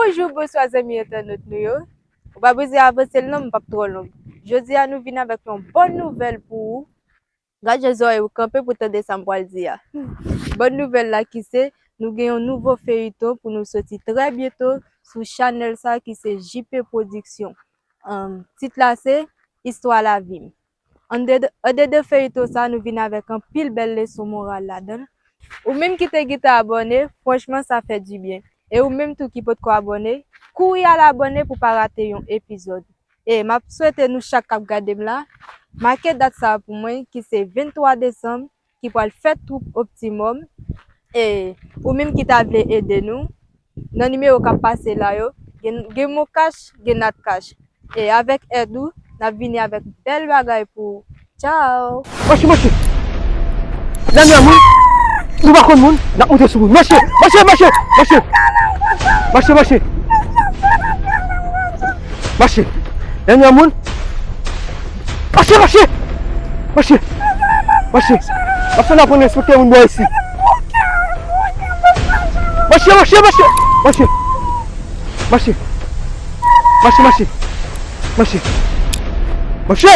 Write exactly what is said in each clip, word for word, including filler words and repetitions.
Bonjou, bonswa zanmi entènot nou yo. Ou pa bezwen avanse l non, m p ap twò long. Jodi a nou vin avèk yon bòn nouvèl pou ou. Gad jan zòrèy ou kanpe pou tande sa m pral di a. Bòn nouvèl la ki se, nou gen yon nouvo feyiton pou nou soti trè byento sou chanèl sa ki se J P Production. Ahn, tit la se Istwa Lavi m. Annde-, andedan feyiton sa, nou vin avèk anpil bèl leson moral ladan l. Ou menm ki te gentan abòne, franchman, sa fè dibyen. E ou menm tou ki potko abòne, kouri al abòne pou pa rate yon epizòd. E m ap swete nou chak k ap gade m la, make dat sa a pou mwen, ki se venntwa desanm, ki pral fèt twoup Optimum. E ou menm ki ta vle ede nou, nan nimewo k ap pase la yo, gen, gen Mon Cash, gen Nat Cash. E avèk èd ou, n ap vini avèk bèl bagay pou ou. Tchao! Mache, mache! Lènmi a moun, nou pa konn moun, n ap moute sou moun. Mache, mache, mache, mache! Mache, mache! Mache! Lènmi a moun! Mache, mache! Mache! Mache! M ap fè n aprann respekte moun bò isi. Mache, mache, mache! Mache! Mache! Mache, mache! Mache! Mache!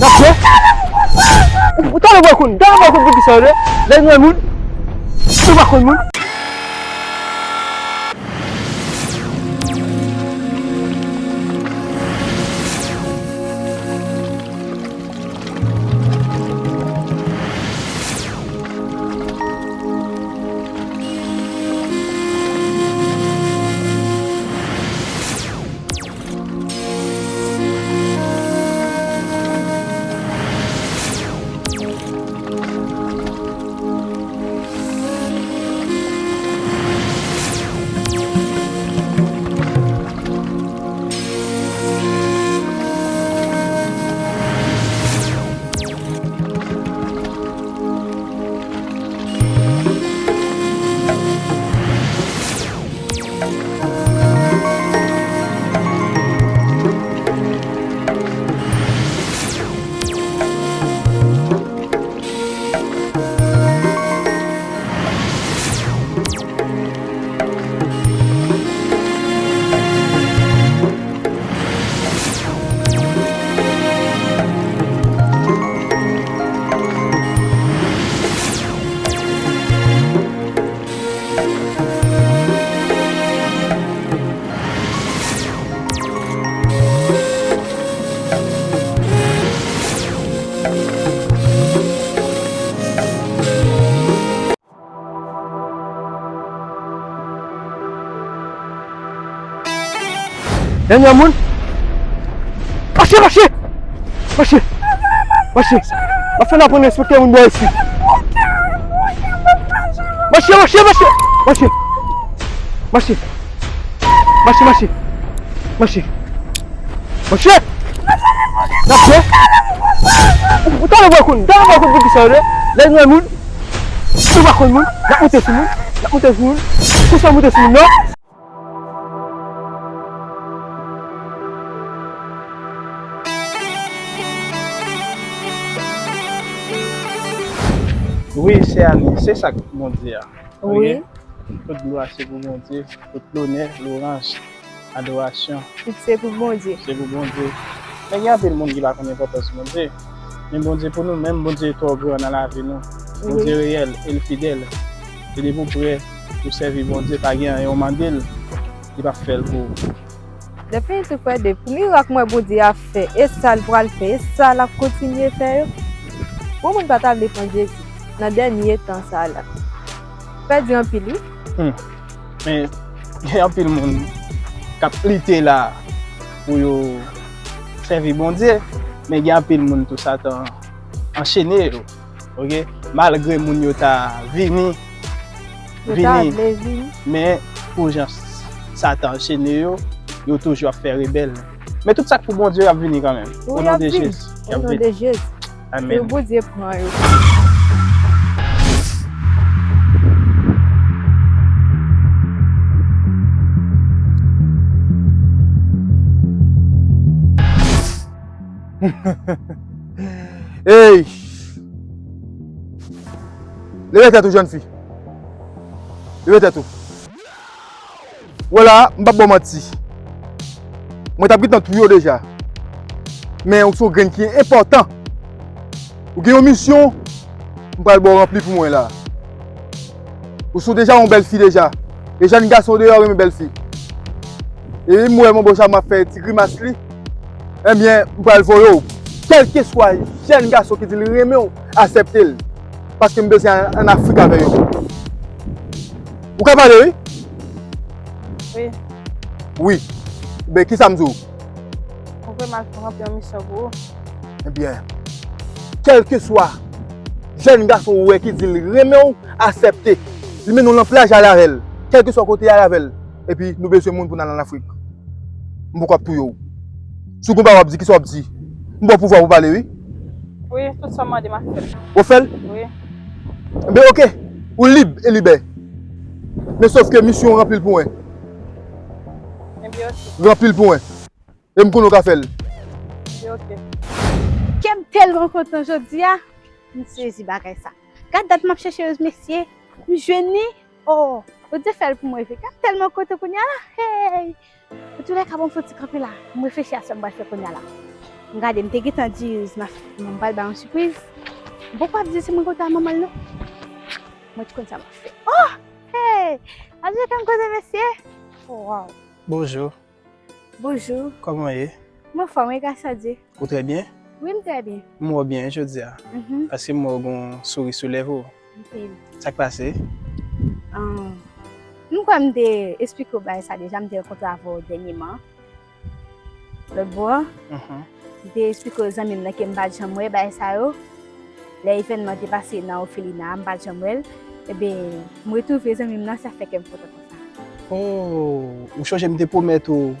Mache! Ou, ou talè w pral konn, talè w pral konn pou kisa w ye. Lè nou wè moun, nou pa konn moun. Dènye moun. Mache, mache! Mache! Mache! M ap fè n aprann respekte moun bò isi. Mache, mache, mache! Mache! Mache! Mache, mache! Mache! Mache! N ap fè. Ou, ou talè w pral konn, talè w pral konn pou kisa w ye. Lè nou wè moun, nou pa konn moun, n ap moute sou moun, n ap moute sou moun. Konsa moute sou moun nan. Wi, sè Ani, se sa k Bondye a. Wi. Ok? Tout glwa se pou Bondye, tout lonè, lwanj, adorasyon. Tout se pou Bondye. Se pou Bondye. Men gen anpil moun ki pa konn enpòtans Bondye. Men Bondye pou nou menm, Bondye twò gran nan lavi nou. Wi. Bondye reyèl e l fidèl. E depi w prè pou sèvi Bondye, pa gen anyen w mande l, li p ap fè l pou ou. Depi tou frè de, pou mirak mwen Bondye ap fè, e sa l pral fè, e sa l ap kontinye fè yo. Bon, moun pa ta vle pran Jezi nan dènye tan sa la. Pèdi anpil, wi. Hmm. Men, gen anpil moun k ap lite la pou yo sèvi Bondye, men gen anpil moun tou Satan anchene yo. Ok? Malgre moun yo ta vini, yo ta vini, vle vini, men pou jan Satan anchene yo, yo toujou ap fè rebèl. Men tout sa k pou Bondye, y ap vini kanmenm. Wi, y ap vini. O non de Jezi, y ap vini. O non de Jezi. Amèn. Ke Bondye pran yo. Ey! Leve tèt ou, jèn fi. Leve tèt ou. Wè la, m p ap ba w manti. Mwen t ap gentan touye w deja. Men ou se yon grenn ki enpòtan. Ou gen yon misyon, m pral ba w ranpli pou mwen la. Ou se deja yon bèl fi deja. E jèn gason deyò renmen bèl fi. E m wè Manbo Chamo ap fè ti grimas li. Ebyen, m pral voye w. Kèlkeswa jèn gason ki di l renmen w, aksepte l. Paske m bezwen al ann Afrik avè yo. Ou ka pale, wi. Wi. Wi. Ben, kisa m di w? Ou vle m al ranpli yon misyon pou ou. Ebyen, kèlkeswa jèn gason ou wè ki di l renmen w, aksepte. Li mennen w nan plaj, ale avè l. Kèlkeswa kote, ale avè l. Epi, nou bezwen moun pou n al ann Afrik. M poko ap touye w. Si w gen bagay w ap di, kisa w ap di? M ba w pouvwa pou pale, wi. Wi, tout sa w mande m ap fè l. W ap fè l? Wi. Enben, oke. Ou lib e libè. Men sof ke misyon w ranpli l pou mwen. Enben, oke. Ranpli l pou mwen. E m konnen w ka fè l. Enben, oke. Kè m tèlman kontan jodi a. M sezi bagay sa. Gad dat m ap chèche Rose mesye. M jwenn li. Oh, Bondye fè l pou mwen vre. Gad tèlman kontan kounye a la. Hey! Antoulèka, bon, fò ti kanpe la. M reflechi a sa m pral fè kounye a la. M gade, m te gentan di Yuz, m ap, m pral ba yon sipriz. M poko ap di se mwen kontan a manman l non. Mwen t konn sa m ap fè. Oh! Hey! Antoulèka, m kontan mesye. Oh, wow. Bonjou. Bonjou. Kòman w ye? M anfòm, wi, gras a Dye. Ou trè byen? Wi, m trè byen. M wè w byen jodi a. Mhm. Paske m wè w gen yon souri sou lèv ou. Ok. Sa k pase? Ah, m kwè m te esplike w bagay sa deja, m te rankontre avè w dènyèman. Lòt bò, mhm, m te esplike w zanmi m nan ke m pa t janm wè bagay sa yo. Lè evènman te pase nan òfelina a, m pa t janm wè l. Ebyen, m retwouve zanmi m nan, sa fè kè m kontan konsa. Oh, ou chonje m te pwomèt ou,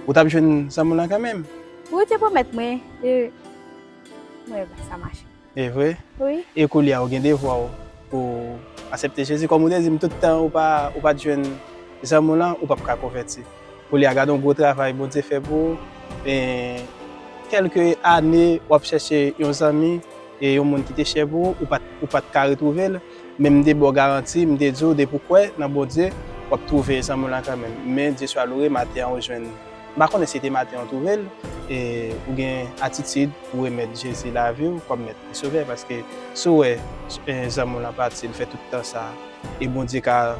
ou t ap jwenn zanmi w lan kanmenm? Wi, ou te pwomèt mwen, e mwen wè sa mache. E vre? Wi. E koulye a, ou gen devwa w pou aksepte Jezi. Kòm ou te di m tout tan ou pa, ou pa t jwenn zanmi w lan, ou p ap ka konvèti. Koulye a, gade yon gwo travay Bondye fè pou ou. E, kèlke ane w ap chèche yon zanmi, e yon moun ki te chè pou ou, ou pa t, ou pa t ka retwouve l, men m te ba w garanti, m te di w, depi w kwè nan Bondye, w ap twouve zanmi w lan kanmenm. Men Dye swa loure, maten an ou jwenn, m pa konnen si se te maten an ou twouve l, e ou gen atitid pou remèt Jezi lavi w kòm Mèt e Sovè, paske si w wè, e, zanmi w lan pati, l fè tout tan sa, e Bondye ka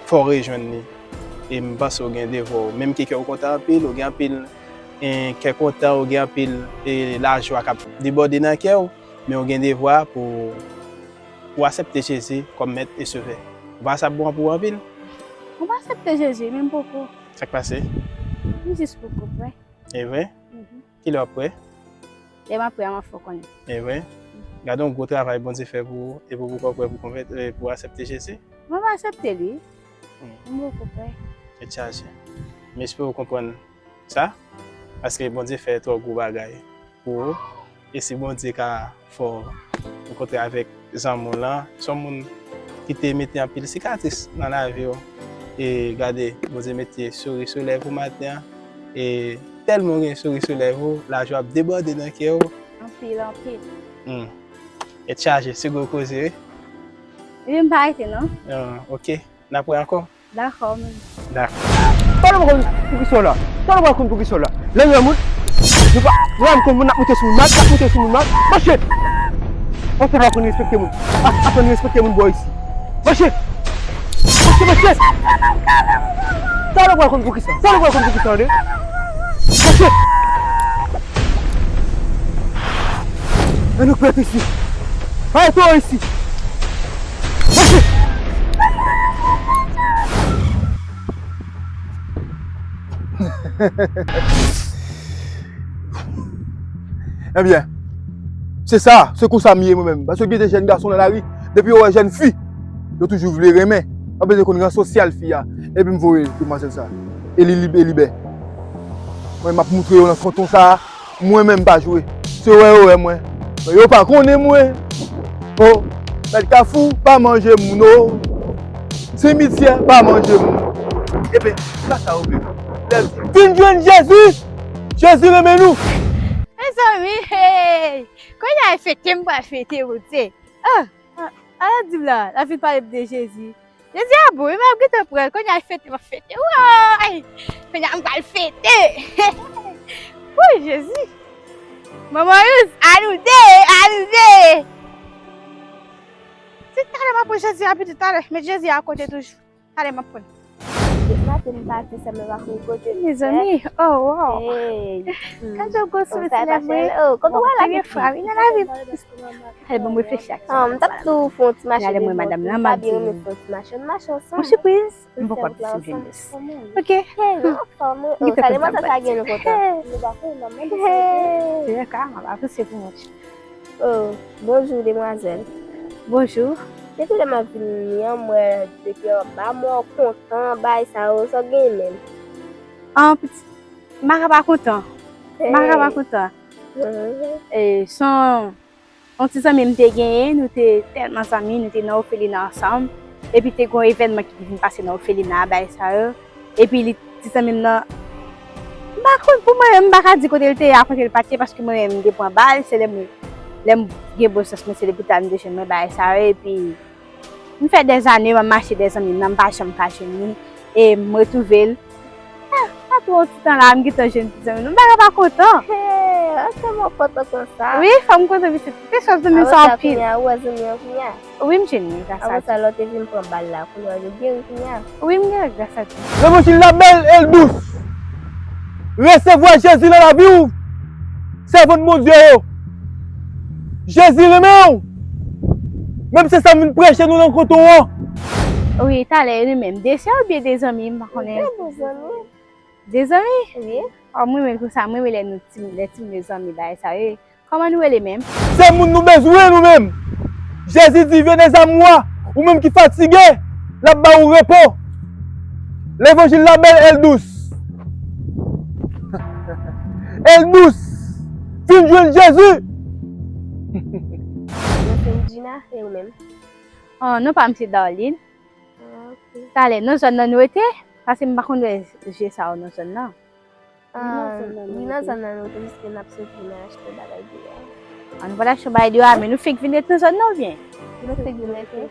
fè w rejwenn li. E m panse w gen devwa w. Menm ke kè w kontan anpil, ou gen anpil, e, kè kontan, ou gen anpil, e, lajwa k ap debòde nan kè w, men w gen devwa pou, pou w aksepte Jezi kòm Mèt e Sovè. Ou pa sa bon pou ou anpil? Mwen pa aksepte Jezi, men m poko. Sa k pase? M jis poko prè. E vre? Mhm. Kilè w ap prè? Lè m ap prè a, m ap fè w konnen. E vre? Mhm. Gade yon gwo travay Bondye fè pou ou, epi w poko prè pou konvè-, e, pou aksepte Jezi? Mwen pa aksepte l, wi. Hmm. M poko prè. Tèt chaje. M espere w konprann sa, paske Bondye fè twò gwo bagay pou ou. E si Bondye ka fè w rankontre avèk zanmi w lan, se yon moun ki te mete anpil sikatris nan lavi w. E gade, Bondye mete souri sou lèv ou maten an. E tèlman w gen souri sou lèv ou, lajwa ap debòde nan kè w. Anpil, anpil. Hmm. Tèt chaje, se gwo koze, wi. Epi m pa rete, non. Ah, ok. N ap wè ankò. Dakò, men. Dakò. Talè w pral konn poukisa w la. Talè w pral konn poukisa w la. Lè w wè moun, nou pa, nou pa konn moun, n ap moute sou moun, n ap moute sou moun, n ap mache. Ou pa konn respekte moun. A, aprann respekte moun bò isi. Mache. Mache, mache. Talè w pral konn poukisa. Talè w pral konn poukisa, tande. Mache. Ann nou pèt isi. Arete w isi. Mache! Ebyen, se sa, se konsa m ye mwen menm. Paske gen de jèn gason nan lari, depi yo wè jèn fi, yo toujou vle renmen. Pa bezwen konn ran sosyal fi a. Epi m voye demwazèl sa. E li lib e libè. Mwen, m ap moutre yo nan kanton sa a. Mwen menm pa jwe. Se wè yo wè mwen. Men yo pa konnen mwen. O, mèt kafou pa manje moun, o. Simityè pa manje moun. Ebyen, se pa sa yo vle. Lè yo di, vin jwenn Jezi! Jezi renmen nou! Mezanmi, hey! Kounye a e fete m pral fete, Bondye. Ah! Ah, ala di m la, l ap vin pale m de Jezi. Jezi a bon, wi, m ap gentan pran l. Kounye a fete, m ap fete. Woy! Kounye a m pral fete. Woy, Jezi. Manman Yous, anoude, anoude. Se talè m ap pran Jezi a, pitit, talè. Met Jezi a akote toujou. Talè m ap pran. Depi maten m pati, sa m pa konn kote m fè. Mezanmi, oh, wow. Hey. Gade yon gwo souri sou lèv mwen. Oh, kote w al la, premye fwa, wi, nan lavi m. Talè, ban m reflechi ak sa. Ah, m t ap tou fè yon ti machin. Gade mwen, madanm nan, m ap di. M pa byen renmen fè yon ti machin, machin ansanm. Yon sipriz. M poko ap di si m jwenn bès. Ok. Hey, nou anfòm, wi. Oh, sa depann sa sa gen nou kontan. Hey. Hey. Se ka, m ap apresye pou mwen. Oh, bonjou, demwazèl. Bonjou. Depi lè m ap vini an, m wè depi anba mò kontan, bay sa yo, sa w genyen menm? An piti, m pa ka pa kontan. M pa ka pa kontan. E, son, yon ti zanmi m te genyen, nou te tèlman zanmi, nou te nan òfelina ansanm. Epi te gen yon evènman ki te vin pase nan òfelina a, bay sa yo. Epi li, ti zanmi m nan, m pa konn, pou mwen menm, m pa ka di kote l te ye a, kote l pa t ye, paske mwen menm, m te pran bal, se lè m, lè m gen bon sans mwen, se depi ta m te jwenn mwen, bagay sa yo, epi m fè dèzane, m ap mache dèzane m nan, m pa janm ka jwenn li, e m retwouve l. Ah, pa twò ti tan la, m gentan jwenn ti zanmi m nan, m pa ka pa kontan. Hey, ansanm w kontan konsa. Wi, fò m kontan, pitit. Te chans zanmi m sa anpil. Ou wè zanmi an kounye a? Wi, m jwenn li, gras a Dye. Avan sa, lè w te vin pran bal la, kounye a, ou geri kounye a? Wi, m geri, gras a Dye. Levanjil la bèl e l dous. Resevwa Jezi nan lavi w. Sèvant Bondye yo. Jezi renmen w. Menm se sa m vin preche nou nan kanton an. Wi, talè, nou menm. De sè oubyen de zanmi, m pa konnen. De zanmi. De zanmi? Wi. Oh, mwen renmen konsa, mwen renmen lè nou ti, lè ti moun yo zanmi, bagay sa yo. Kòman nou rele menm? Se moun nou bezwen, nou menm. Jezi di, venez à moi, ou menm ki fatige, l ap ba ou repo. Levanjil la bèl e l dous. E l dous. Vin jwenn Jezi. Non, se Gina, e ou menm? Oh, non pa m se Darline. Ah, ok. Talè, nan zòn nan nou rete? Paske m pa konn wè je sa yo nan zòn nan. Ah, li nan zòn nan nou te, jiske n ap soti nan achte bagay deyò a. Ah, nou pral achte bagay deyò a, men nou fenk vin ret nan zòn nan oubyen? Nou fenk vin ret, wi.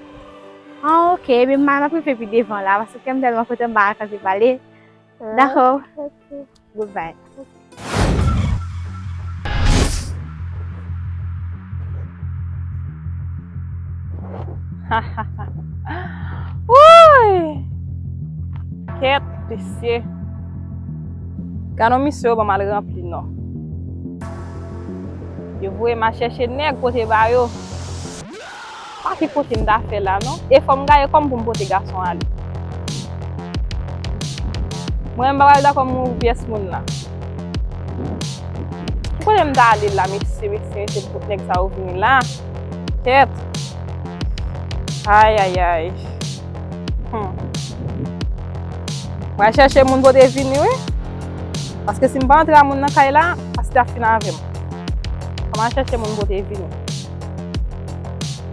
Ah, ok. Ebyen, m, m ap rive pi devan la, paske kè m tèlman kontan, m pa ka kanpe pale. Ah, dakò. Ok. Goodbye. Wouy! Kèt, mesye. Gade yon misye yo ban m al ranpli non. Yo voye m al chèche nèg pote ba yo. Pa ki kote m ta fè la non. E fò m gaye kò m pou m pote gason ale. Mwen m pa pral dakò m ouvri pyès moun la. Ki kote m ta ale la, mesye, mesye, mesye, pou nèg sa yo vini la? Kèt. Ay, ay, ay. Hmm. Mwen chèche moun pote vini, wi. Paske si m pa antre a moun nan kay la, pastè ap fin avè m. Mwen chèche moun pote vini.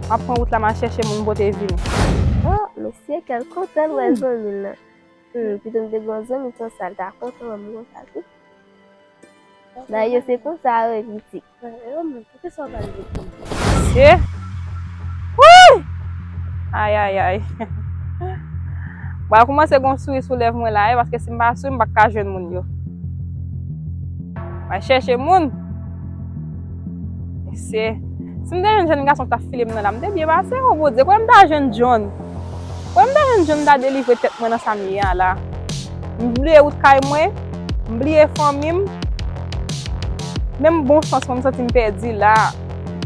M ap pran wout la, m al chèche moun pote vini. Oh, mesye, kèl kontan l wè zanmi l nan. Hmm, pito m te gen yon zanmi konsa, l ta kontan wè m konsa tou. Dayè, se konsa yo ye pitit. Mesye. Wouy! Ay, ay, ay. Mwen kòmanse gen yon souri sou lèv mwen la, wi, paske si m pa souri, m pa ka jwenn moun yo. Mwen chèche moun. Mesye. Si m te jwenn jèn gason k t ap file m nan la, m te byen pase, o Bondye. Kwè m ta jwenn John. Kwè m ta jwenn John, m ta delivre tèt mwen nan sa m ye a la. M bliye wout kay mwen, m bliye fanmi m. Menm bon sans mwen, m santi m pèdi la.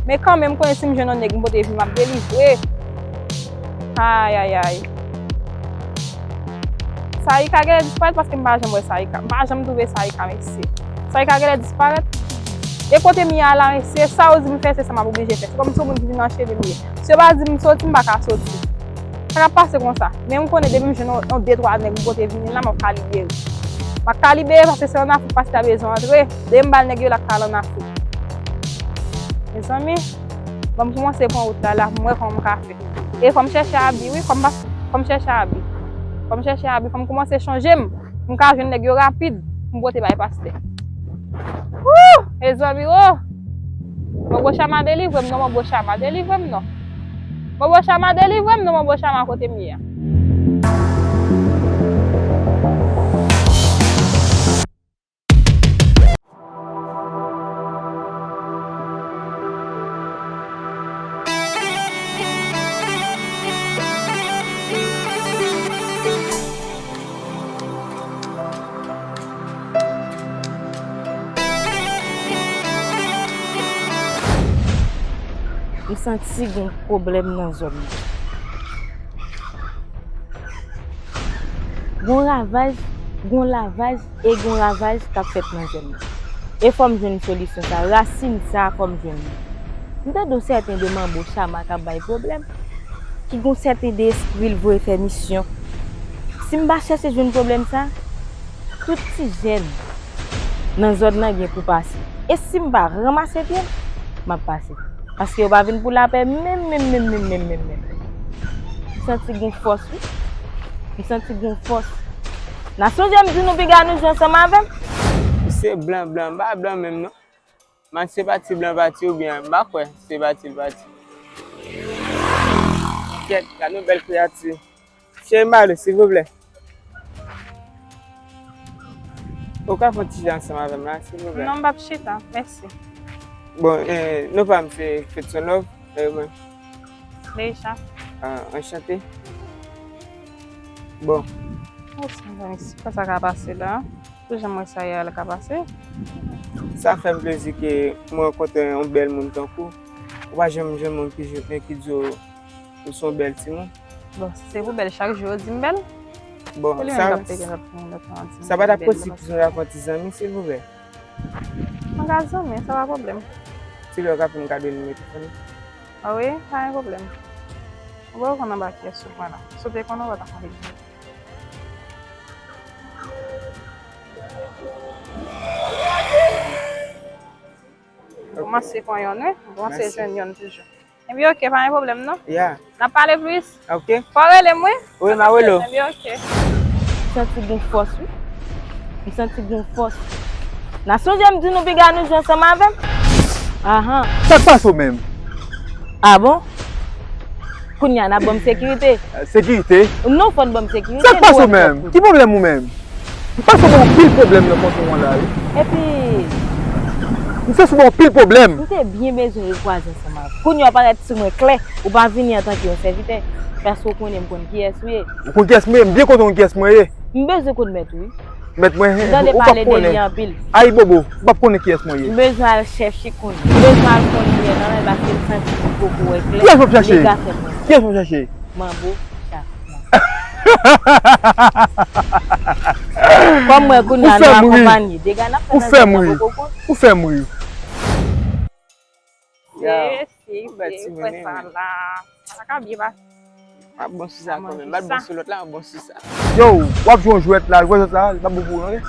Men kanmenm, m konnen si m jwenn yon nèg m pote vin, m ap delivre. Ay, ay, ay. Saïka genlè disparèt paske m pa janm wè Saïka. M pa janm twouve Saïka, mesye. Saïka genlè disparèt. E kote m ye a la, mesye, sa yo di m fè, se sa m ap oblije fè. Se kòmsi yon moun ki vin nan chemen m ye. Si yo pa di m soti, m pa ka soti. Sa k ap pase konsa? Men m konnen depi m jwenn yon, yon de twa nèg m pote vini la, m ap ka libere. M ap ka libere paske se ann Afrik pastè a bezwen antre. Depi m ba l nèg yo, l ap ka al ann Afrik. Mezanmi, ban m kòmanse pran wout la, la, pou m wè kòman m ka fè. E fò m chèche abi, wi, fò m pa, fò m chèche abi. Fò m chèche abi, fò m kòmanse chanje m. Pou m ka jwenn nèg yo rapid, pou m pote bay pastè. Wouh! Mezanmi, oh! Manbo Chama delivre m non, Manbo Chama delivre m non. Manbo Chama delivre m non, Manbo Chama kote m ye a. Santi gon pwoblèm nan zòn nan. Gon ravaj, gon lavaj e gon ravaj k ap fèt nan zòn nan. E fò m jwenn solisyon sa, rasin sa fò m jwenn li. M tande yon sèten de manbo chama k ap bay pwoblèm, ki gon sèten de espri l voye fè misyon. Si m pa chèche jwenn pwoblèm sa, tout ti jèn nan zòn nan gen pou pase. E si m pa ranmase pye m, m ap pase. Paske yo pa vin pou lapè menm, menm, menm, menm, menm, menm, menm. M santi gon fòs, wi. M santi gon fòs. N a sonje m di nou piga nou jwe ansanm avè m. Misye blan, blan, m pa blan menm non. Man, se pati blan pati oubyen m pa kwè se pati l pati. Kèt, gade yon bèl kreyati. Cheri m ba w silvouplè. Ou ka fè yon ti jan ansanm avè m la, silvouplè? Non, m p ap chita, mèsi. Bon, eh, non pa m se Fedson Love, eh, mwen. Deja. Ah, anchante. Bon. Mèsi, mèsi. Kòman sa ka pase la? Tou jan mwen sa yè a l ka pase. Sa fè m plezi ke mwen rankontre yon bèl moun tankou w. Ou pa janm jwenn moun ki, ki di w ou se yon bèl timoun. Bon, si se pou bèl, chak jou yo di m bèl. Bon, sa, sa pa t ap posib pou nou ap yon ti zanmi, silvouplè? Mwen ka zanmi, sa pa pwoblèm. Silvouplè, ou ka fè m kado nimewo telefòn ou? A wi, pa gen pwoblèm. Ou pa konn anba kiyès ou pran la. Si w te konnen, ou pa ta konn vin. Kòmanse pran yonn, wi. Kòmanse jwenn yonn toujou. Ebyen, oke, pa gen pwoblèm, non. Yeah. N ap pale plis. Ok. Fò w rele m, wi. Wi, m a rele w. Ebyen, oke. M santi gon fòs, wi. M santi gon fòs. N a sonje m di nou piga nou jwe ansanm avè m. Ahan. Sa k pase w menm? A bon? Kounye a, n ap ban m sekirite. Sekirite? Non, fò n ban m sekirite. Sa k pase w menm? Ki pwoblèm ou menm? M panse w gen anpil pwoblèm nan kanton an la, wi. Epi, m santi w gen anpil pwoblèm. M te byen bezwen rekwaze ansanm avè w. Kounye a w parèt sou mwen klè, ou pa vini antanke yon sèvitè. Paske w konnen m konn kiyès ou ye. Ou konn kiyès mwen ye? M byen kontan w konn kiyès mwen ye. M bezwen konn mèt ou, wi. Mèt mwen, ou p ap konnen. M tande pale de li anpil. Ayibobo, ou p ap konnen kiyès mwen ye. M bezwen al chèche konnen. M bezwen al konnen nan men l paske m santi m poko wè klè. Kiyès w ap chache? Dega fè mwen. Kiyès w ap chache? Manbo, chak mwen. Kòm mwen kounye a nou akonpanye. Dega n ap fè nan zòn nan poko konn. Ou fè m ri. Ou fè m ri. Yo, se, se, ou kwè sa la. Sa ka byen pase. M ap bon sou sa kanmenm. M ap bon sou lòt la, m ap bon sou sa. Yo, w ap jwe yon jwèt la, jwèt la, li p ap bon pou ou non, wi.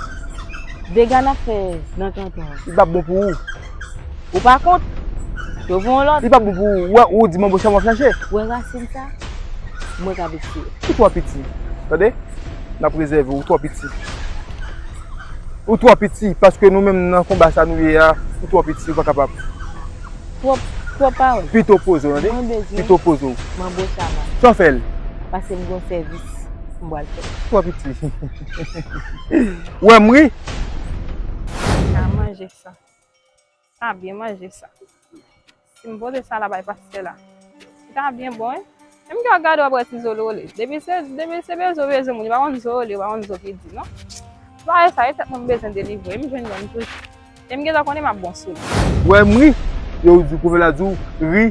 Dega n ap fè nan kanton an. Li p ap bon pou ou. Ou pa kont? Yo voye yon lòt. Li p ap bon pou ou. Ou wè, ou di manbo chama w ap chache. Ou wè rasin sa? Mwen k ap etire. Ou twò piti. Tande? N ap rezève w, ou twò piti. Ou twò piti, paske nou menm nan konba sa nou ye a, ou twò piti, ou pa kapab. Twòp, twòp pawòl. Pito poze w, tande? Mwen bezwen. Pito poze w. Manbo chama. Sa w fè l? Pase m gon sèvis m pral fè. Twò piti. Ou wè m ri? Ka manje sa. Sa byen manje sa. Si m pote sa la bay pastè la, li ta byen bon, wi. Menm ke w ap gade w ap wè ti zo l role. Depi se, depi se bezwen bezwen moun, li pa konn zo role, li pa konn zo ki di, non. Bagay sa, e tèt mwen m bezwen delivre, m jwenn yonn toujou. E m gentan konnen m ap bon sou li. Wè m ri, yo di pwovèb la di w, ri,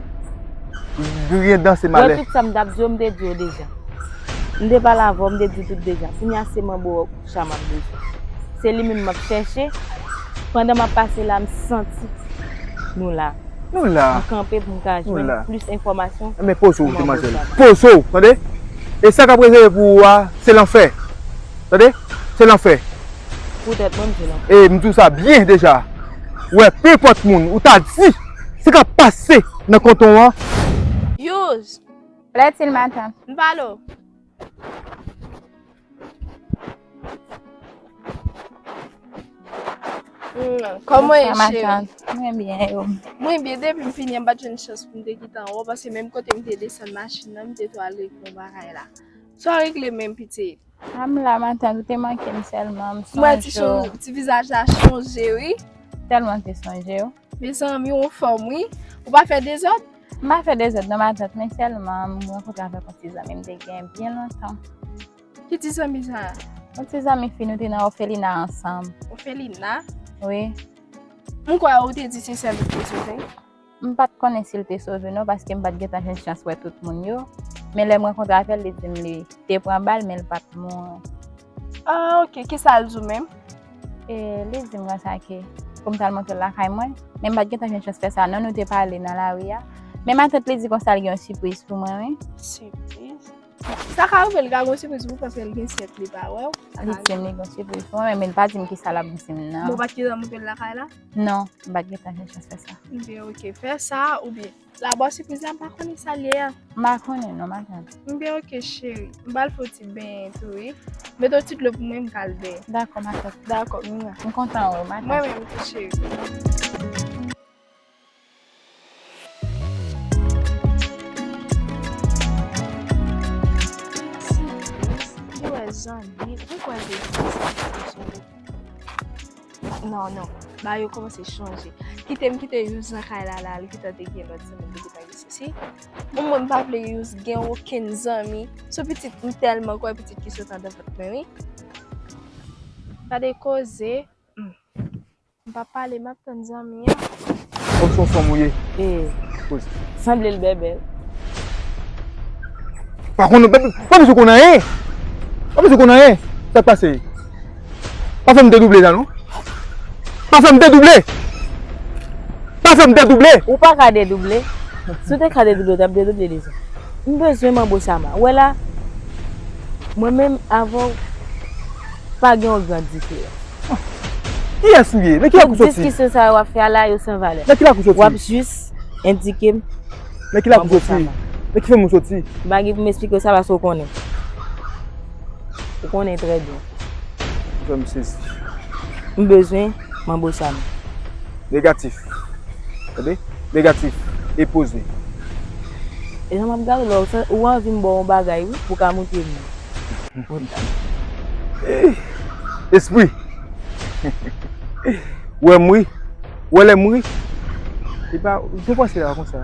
griyen dan se malè. Wè tout sa m t ap di w, m te di w deja. M te pale avè w, m te di w tout deja. Kounye a se manbo chama m bezwen. Se li menm m ap chèche. Pandan m ap pase la, m santi nou la. Nou la. M kanpe pou m ka jwenn plis enfòmasyon. Enben, poze w, demwazèl. Poze w, tande? E sa k ap rezève pou ou a, se lanfè. Tande? Se lanfè. Poutèt mwen, m se lanfè. E m di w sa byen deja. Wè, pe enpòt moun, ou ta di, sa k ap pase nan kanton an. Youz. Plaît-il, matant? M pale w. Hmm, kòman w ye, cheri? Mwen byen, e ou? Mwen byen, depi m vini an, m pa t jwenn chans pou m te gentan wè w, paske menm kote m te desann machin nan, m te tou al regle yon bagay la. Sa w regle menm, pitit? A, m la, matant, ou te manke m sèlman, m sonje w. M wè ti vizaj la chanje, wi. Tèlman te sonje w. Mezanmi, ou anfòm, wi. Ou pa fè dezòd? M pa fè dezòd non, matant, men sèlman m rankontre avèk yon ti zanmi m te gen byen lontan. Ki ti zanmi sa a? Yon ti zanmi fi, nou te nan òfelina ansanm. Òfelina? Wi. M kwè ou te di se sèl ou te bezwen, wi. M pa t konnen si l te sove non, paske m pa t gentan jwenn chans wè tout moun yo. Men lè m rankontre avè l, li di m li te pran bal, men l pa t mouri. Ah, ok. Kisa l di w menm? E li di m konsa ke pou m t al montre l lakay mwen, men m pa t gentan jwenn chans fè sa non, nou te pale nan lari a. Men matant li di konsa l gen yon sipriz pou mwen, wi. Sipriz? Sa ka rive l ka gen yon sipriz pou w paske l gen sèt li pa wè w. Li di m li gen yon sipriz pou mwen, men li pa di m kisa l ap di m nan. Bon, ou pa t gentan montre l lakay la? Non, m pa t gentan jwenn chans fè sa. Ebyen ok, fè sa oubyen la ba w sipriz la, m pa konnen sa l ye a. M pa konnen non, matant. Ebyen ok cheri, m pral fè w ti benyen tou wi. Mete w ti dlo pou mwen, m ka al benyen. Dakò matant. Dakò, m kontan wè w matant. Mwen menm tou cheri. Sipriz, li wè zanmi, ou kwè se zanmi sa ki te sove? Non, non, bagay yo kòmanse chanje. Kite m kite Yous nan kay la la, li gentan te gen lòt zanmi, li gentan gen sesi. Bon, mwen m pa vle Yous gen okenn zanmi. Sou pitit, m tèlman kwè pitit ki sot andan vant mwen, wi. Gade koze. M p ap pale, m ap tann zanmi an. Kòm se yon fanm ou ye. Ee. Poze. Sanble l bèbè. Pa konn, pa bezwen konn anyen. Pa bezwen konn anyen. Sa k pase? Pa fè m dedouble la non. Pa fè m dedouble. Pa fè m dedouble. Ou pa ka dedouble. Si w te ka dedouble, w t ap dedouble deja. M bezwen Manbo Chama. Ou wè la, mwen menm avè w, pa gen yon gran diferans. Kiyès ou ye? Nan ki lak ou soti? Tout diskisyon sa yo w ap fè a la, yo san valè. Nan ki lak ou soti? W ap jis endike m. Nan ki lak ou soti? Nan ki fanmi ou soti? M pa gen pou m esplike w sa paske w konnen. Ou konnen trè byen. Ou fè m sezi. M bezwen Manbo Chama. Negatif. Tande? Negatif. E poze. E jan m ap gade w la, ou anvi m ba w yon bagay wi, pou w ka montre m li. Espri. Ou wè m ri. Ou wè lè m ri. E pa, ou panse la konsa.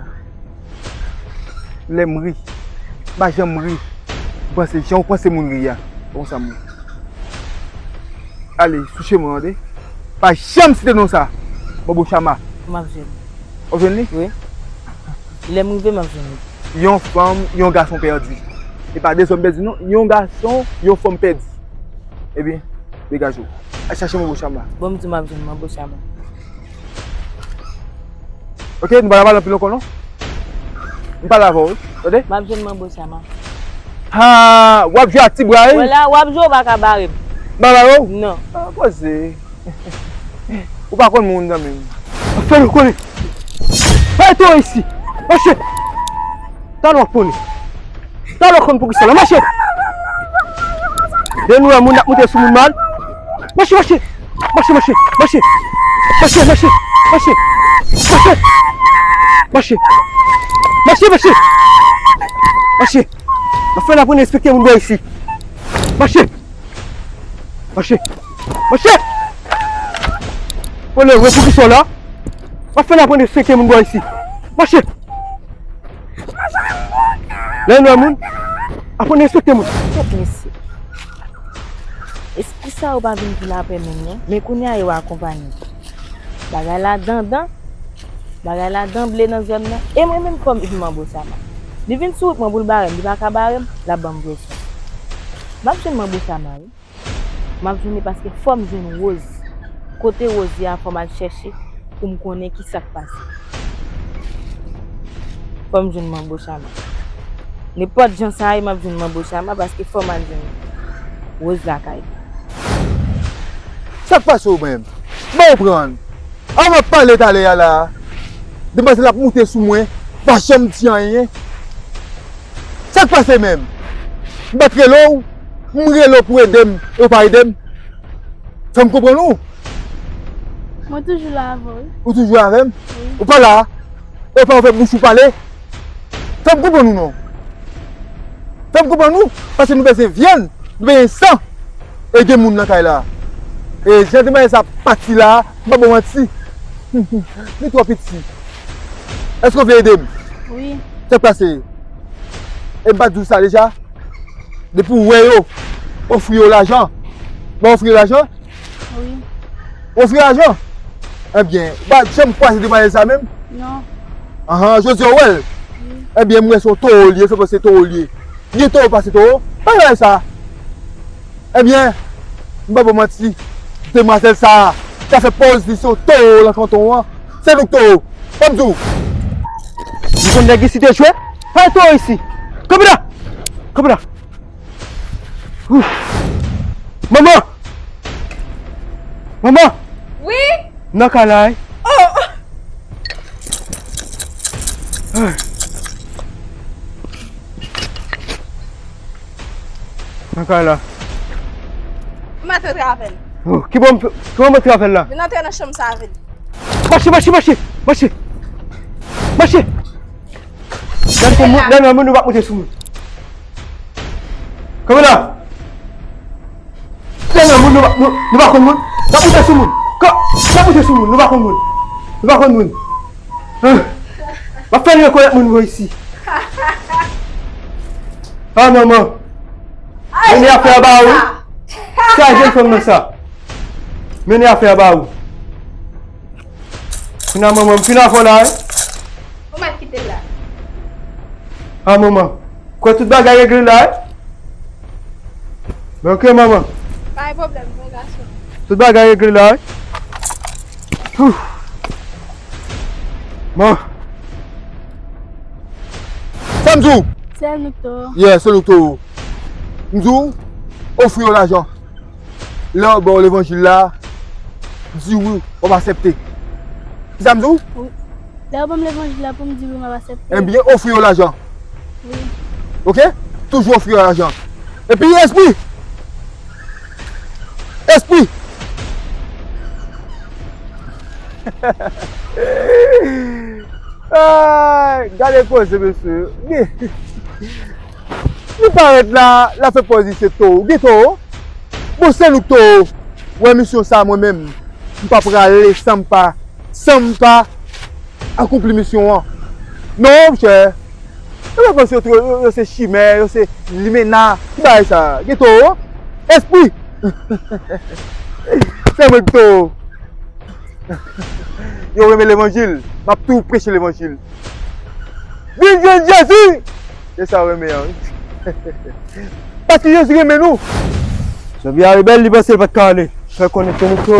Lè m ri. M pa janm ri. M panse jan ou panse moun ri a. Konsa m ri. Ale, sou chemen an, tande. Pa janm site non sa. Manbo Chama. M ap jwenn li. W ap jwenn li? Wi. Lè m rive, m ap jwenn li. Yon fanm, yon gason pèdi. E pa de zòm pèdi non, yon gason, yon fanm pèdi. Ebyen, degaje w. Al chache Manbo Chama. Bon, m di w m ap jwenn Manbo Chama. Ok, nou pa ka pale anpil ankò non. M pale avè w wi, tande? M ap jwenn Manbo Chama. Ha, w ap jwe ak ti bra wi. Wè la, w ap jwe, ou pa ka bare m. M pa bare w? Non. Ah, poze. Ou pa konn moun nan menm. Fè nou konnen. Bay to isi. Mache. Talè w ap konnen. Talè w ap konn poukisa la. Mache. Lè nou wè moun ap moute sou moun mal. Mache, mache. Mache, mache, mache. Mache, mache, mache. Mache. Mache. Mache, mache. Mache. N ap fè n aprann respekte moun bò isi. Mache. Mache. Mache. Konnen wè poukisa w la. W ap fè n aprann respekte moun bò isi. Mache. Lè n wè moun, aprann respekte moun. Kèt mesye. Espri sa yo pa vin pou lapè menm non. Men kounye a yo akonpanye. Bagay la dandan. Bagay la danble nan zòn nan. E mwen menm kòm Manbo Chama. Li vin sou wout mwen pou l bare m, li pa ka bare m, l ap ban m presyon. M ap jwenn Manbo Chama wi. M ap jwenn li paske fò m jwenn Rose. Kote Rose ye a fò m al chèche pou m konnen kisa k pase. Fò m jwenn Manbo Chama. Nenpòt jan sa ye m ap jwenn Manbo Chama paske fò m al jwenn Rose lakay li. Sa k pase w menm? Ban w pran. An m ap pale talè a la. Demwazèl ap moute sou mwen, pa janm di anyen. Sa k pase menm? M pa t rele w, m rele w pou w ede m, e w pa ede m. Fè m konprann ou. Mwen toujou la avè w wi. Ou toujou avè m? Wi. Ou pa la. E w pa ouvè bouch ou pale. Fè m konprann ou non. Fè m konprann ou, paske nou bezwen vyann, nou bezwen san. E gen moun nan kay la. E jan demwazèl sa ap pati la, m pa ba w manti. Li twò piti. Èske w vle ede m? Wi. Sa k pase? E m pa t di w sa deja? Depi w wè yo, ofri yo lajan. Mwen ofri yo lajan? Wi. Ofri lajan? Ebyen, ou pa janm kwaze demwazèl sa menm? Non. Ahan, jodi a w wè l. Ebyen, m wè se yon towo l ye, se pa se towo l ye. Gen towo pase towo. Pa wè sa. Ebyen, m pa ba w manti. Demwazèl sa a, sa fè pòz li se yon towo nan kanton an. Se nou k towo. Ban m di w. M konn nèg isi te jwe. Pa towo isi. Kanpe la. Kanpe la. Manman! Manman! Wi? Nan kay la, wi. Oh! Nan kay la. M antre travay. Oh, ki bò m, ki bò m antre avè l la? Vin antre nan chanm sa vin. Mache, mache, mache, mache. Mache. Nan moun, nan moun, nou pa monte sou moun. Kanpe la. Nan moun, nou pa, nou, nou pa konn moun. N ap monte sou moun. Kan, n ap monte sou moun, nou pa konn moun. Nou pa konn moun. Ah. M ap fè l rekonèt moun mwen isi. Ah, manman. Mennen afè a ba ou. Sa jèn fanm nan sa. Mennen afè a ba ou. Kounye a manman, m fin avè w la, wi. Ou mèt kite l la. Ah, manman. Kwè tout bagay regle la, wi. Ben, ok, manman. Pa gen pwoblèm, bon gason. Tout bagay regle la, wi. Ouf. Bon. Sa m di w? Se nou k towo. Yeah, se nou k towo. M di w, ofri yo lajan. Lè yo ba w levanjil la, di wi, w ap aksepte. Kisa m di w? Wi. Lè yo ban m levanjil la pou m di wi, m ap aksepte. Ebyen, ofri yo lajan. Wi. Ok? Toujou ofri yo lajan. Epi espri! Espri! Ay, gade koze, mesye. Li parèt la, l ap fè pòz li se towo. Gen towo? Bon, se nou k towo. Wè misyon sa, mwen menm, m pa prale san m pa, san m pa akonpli misyon an. Non, monchè. Yo pa panse yo, yo, yo se chimè, yo se limena. Ki bagay sa? Gen towo? Espri! Se mwen k towo. Yo renmen levanjil. M ap toujou preche levanjil. Vin jwenn Jezi! Se sa w renmen an, wi. Paske Jezi renmen nou. Zonbi a rebèl, li panse l pa t ka ale. Fè konnen se nou towo.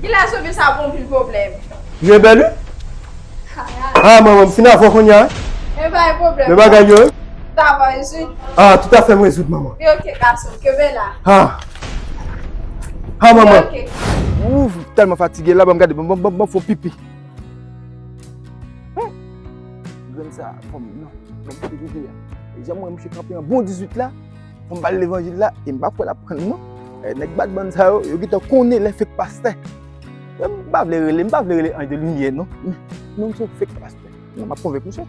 Kilè zonbi sa bon pil pwoblèm. Li rebèl, wi. Ah, manman, m fin avè w kounye a, wi. E pa gen pwoblèm. Men bagay yo, wi. Travay, wi. Ah, tout afè m rezoud, manman. Wi, ok, gason, kenbe la. Ah. Ah, manman. Wi, ok. Ouf, tèlman fatige la, ban m gade, ban m, ban m, ban m fè yon pipi. Grenn sa, fò m, non, non, m te kite a. E jan m wè misye kanpe an bon dizuit la, fò m ba l levanjil la, e m pa kwè l ap pran l, non. E nèg bat bann sa yo, yo gentan konnen lè fake pastè. M pa vle rele, m pa vle rele anj de limyè, non. Non, m se yon fake pastè. Non, m ap konvenk misye.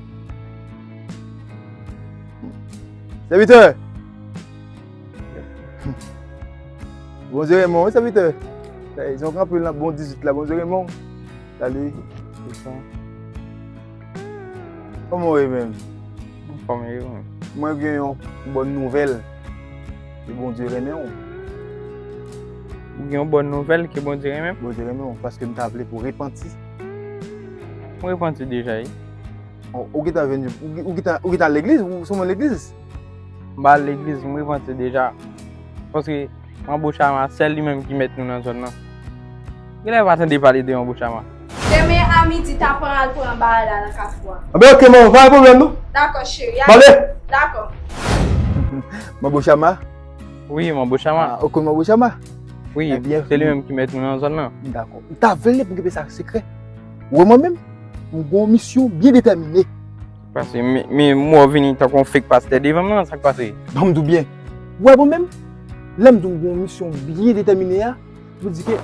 Sèvitè! Bondye renmen w, wi, sèvitè. Jan w kanpe nan bon dizuit la, Bondye renmen w. Salut. Bonsoir. Kòman w ye menm? Anfòm, e ou menm? Mwen gen yon bòn nouvèl. Ke Bondye renmen w. Ou gen yon bòn nouvèl ke Bondye renmen m? Bondye renmen w, paske m ta vle pou w repanti. M repanti deja, wi. Ou, ou gentan vin, ou, ou gentan, ou gentan al legliz? Ou se yon moun legliz? M pa al legliz, m repanti deja. Paske Manbo Chama, sèl li menm ki mèt nou nan zòn nan. Genlè pa tande pale de Manbo Chama. Demen a midi, ta pran al pran bagay la nan Kafou a. Anben, ok, manman, pa gen pwoblèm, non. Dakò, cheri. Pale. Dakò. Manbo Chama? Wi, Manbo Chama. Ah, ou konn Manbo Chama? Wi, ebyen, se li menm ki mèt nou nan zòn nan. Dakò. M ta vle pou kenbe sa sekrè. Ou wè mwen menm, m gen yon misyon byen detèmine. Pase, men, men, m wè w vini tankou yon fake pastè devan m nan, sa k pase? Ban m di w byen. Ou wè mwen menm, lè m di w m gen yon misyon byen detèmine a, pou di ke,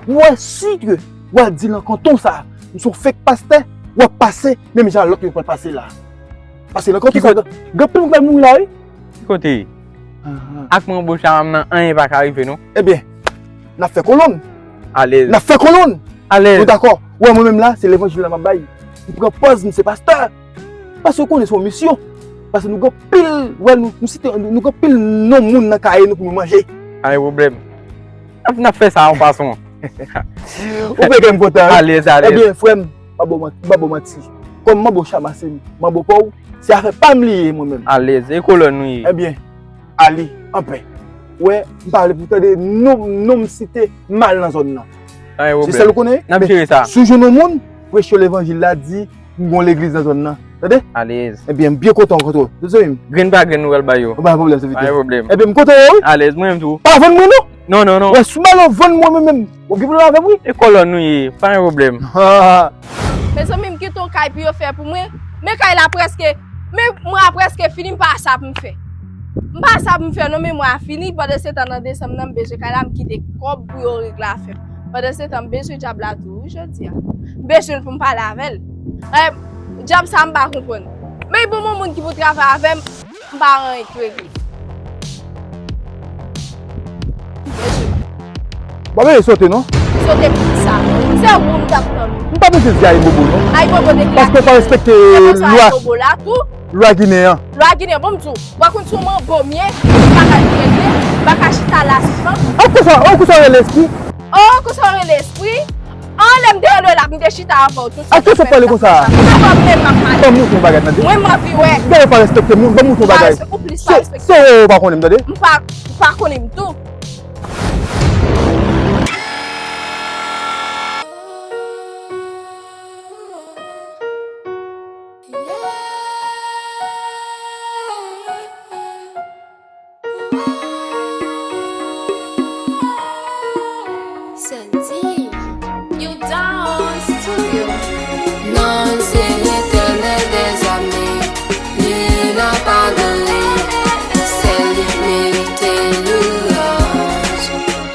ou wè si ke, w al di nan kanton sa, m se yon fake pastè, w ap pase, menm jan lòt yo pral pase la. Pase nan kanton sa, gen, gen anpil moun k pral mouri la, wi. Ki kote? Ak Manbo Chama m nan, anyen pa ka rive, non. Ebyen, n ap fè kolonn. Alèz. N ap fè kolonn. Alèz. Nou dakò? Ou wè mwen menm la, se levanjil la m ap bay. M pran pòz, m se pastè. Paske w konnen se yon misyon. Paske nou gen anpil, wè, nou, nou site, nou, nou gen anpil non moun nan kaye nou pou nou manje. Pa gen pwoblèm. N ap, n ap fè sa yon fason. Ou fè kè m kontan, wi. Alèz, alèz. Ebyen, frè m, m pa ba w manti, m pa ba w manti. Bon, manbo Chama se manbo pa w, se afè pa m li ye mwen menm. Alèz, e kolòn ou ye? Ebyen, ale anpè. Wè, m pa vle pou tande non, non m site mal nan zòn nan. Se sèl ou konnen? N ap jere sa. Si w jwenn yon moun, preche levanjil la, di m gon legliz nan zòn nan. Tande? Alèz. Ebyen, m byen kontan rankontre w. Tande zanmi m? Grenn pa grenn nou pral ba yo. Pa gen pwoblèm, se vite. Pa gen pwoblèm. Ebyen, m kontan wè w, wi. Alèz, mwen menm tou. Pa vann mwen non. Non, non, non. Wè, si w ba yo vann mwen, mwen menm, w gen pwoblèm avè m, wi. E kolòn nou ye, pa gen pwoblèm. Mezanmi, m kite yon kay pou yo fè pou mwen. Men kay la prèske, men mwa a prèske fini, m pa sa pou m fè. M pa sa pou m fè non, men mwa a fini, pandan se tan nan desanm nan, m bezwen kay la, m kite kòb pou yo regle afè m. Pandan se tan, m bezwen dyab la tou, wi, jodi a. M bezwen l pou m pale avè l. Eh, dyab sa, m pa konprann. Men bon, bon moun ki pou travay avè m, m pa anyen k regle. Mesye. W ap ede sote, non? Sote pou kisa? Se ou m t ap tann. M pa bezwen di Ayibobo, non. Ayibobo de ki? Paske w pa respekte lwa, Ayibobo la tou. Lwa ginen an. Lwa ginen, bon, m di w, w pa konn si w manbo m ye, m pa ka regle, m pa ka chita la sispann. An konsa, an konsa w rele espri? Oh, konsa w rele espri? An lè m te rele w la, m te chita avè w tou. Ak kiyès w ap pale konsa a? Avè w menm m ap pale. Ban m montre yon bagay, tande. Mwen, m anvi wè. Gade w pa respekte moun, ban m montre yon bagay. Pa respekte, ou plis pa respekte. Se, se ou pa konnen m, tande. M pa, m pa konnen m tou. Santi. You down studio. Non, se Letènèl dèzame, li n ap adore, sèl li merite louanj.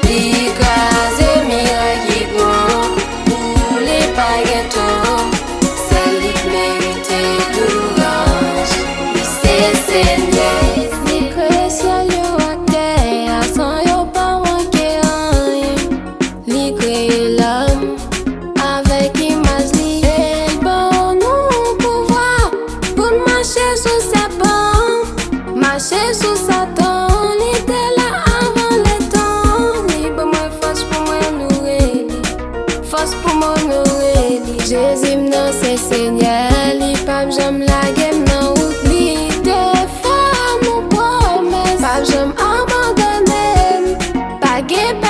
Li kraze miray ki pran, boule pa gen tan, sèl li k merite louanj. Li se Senyè. Li kreye syèl yo ak tè a, san yo pa manke anyen. Li kreye lòm avèk imaj li. E l ban nou pouvwa pou n mache sou sèpan, mache sou Satan. Li te la avan letan. Li ban mwen fòs pou mwen onore li, fòs pou m onore li. Jezi m nan se Senyè, li p ap janm lage m nan wout. Li te fè m yon pwomès, p ap janm abandone m. Pa gen